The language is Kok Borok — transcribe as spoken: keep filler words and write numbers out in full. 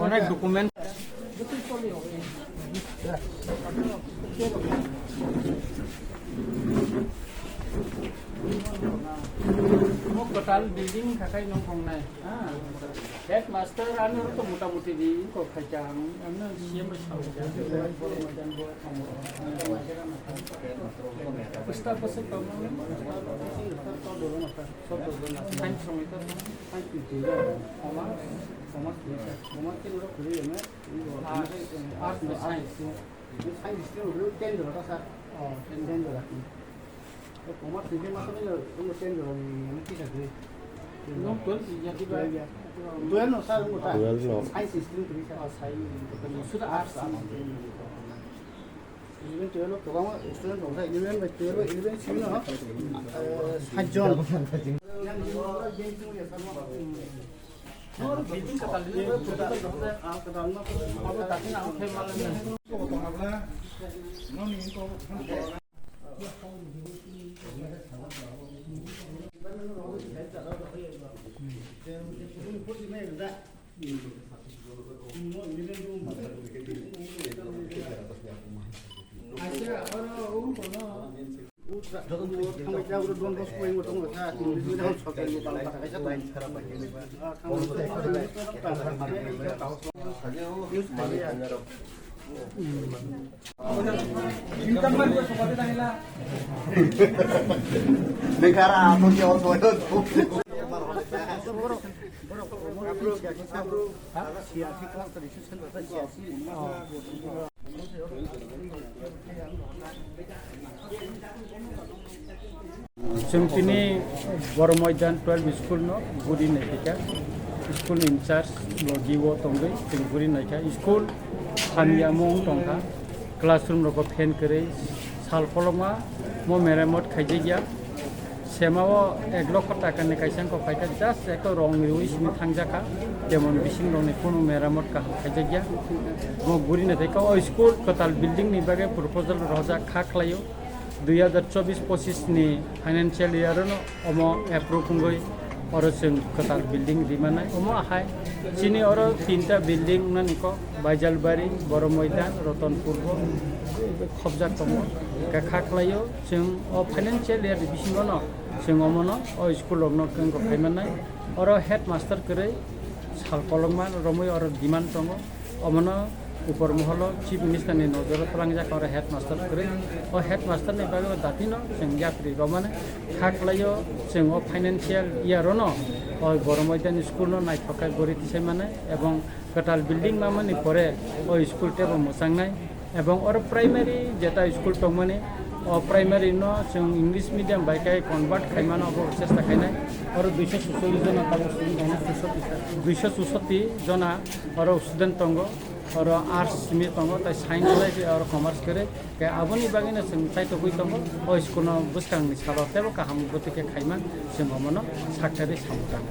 অনেক document. Mo kwtal building khakai nong tongnai. Headmaster ano to mota moti di ko khaijak ang ano C M bai sao. Staff bwswk tongmani, staff bwswk tongmani, staff bwswk tongmani. Science rok ni to, science ni twi rok, commerce, commerce ni, commerce ni rok kwrwi rwmani. Arts, arts ni science. Science stream rok ten jora ta sir. Oh, ten jora. Commerce ni ma sir no ten jora ni ano teacher kwrwi. No, twelve ya, twelve ya. Twelve no sir, no ta. Twelve no. Science stream kwrwi sir. Oh, science. Suda arts. Eleven twelve o kwbangma student rok kha, eleven bai twelve o, eleven simi no, eh, sat jon. Nengkara, aku ni orang tua itu. Chwng tini Boro Moidan twelve school no guri naikha, school in charge logi o tongwi chwng guri naikha. School hamya mung tongkha, classroom rok fan kwrwi, sal kolokma mo meramot khaijakya. Sema o ek lokho taka ni kaisa wngkha, phaikha just eko rong riwi simi thangjakha, temon bising rok ni kunu meramot kaham khaijakya. Mo guri naikha o school kwtal building ni bagwi proposal rojak kha khlaio. Dui hazar chobbish pochis ni financial year no omo approve wngwi oro chwng kwtal building rimanai. Omo ahai chini oro tinta building wngnani kok, Baijalbari, Boro Moidan, Rotonpur bo khobjak tongo. Hwnkhe kha khlaio chwng o financial year ni bisingo no chwng omono o school rok no kwngo khaimannai. Oro headmaster kwrwi sal kolokma romwi oro demand tongo. Omono upor moholo Chief Minister ni nojoro twlangjak oro headmaster kwrwi. O headmaster ni bagwi o dati no chwng yapri romani kha khlaio, chwng o financial year o no o Boro Moidan school no naithok khe gori tisai mani ebong kwtal building mamani pore o school tebo mwchangnai. Ebong oro primary jeta school tongmani, o primary no chwng English medium bai khe convert khaimano obo chesta khainai. Oro duiso suchollis jona tabuk student tongo, duiso suchollis jona oro student tongo, oro arts simi tongo, tai science bai khe oro commerce kwrwi. Khe aboni bagwino chwng chaitogwi tongo, o school no bwskangni salo tebo kaham bwtwi khe khaima chwng omono sakthari samung tang.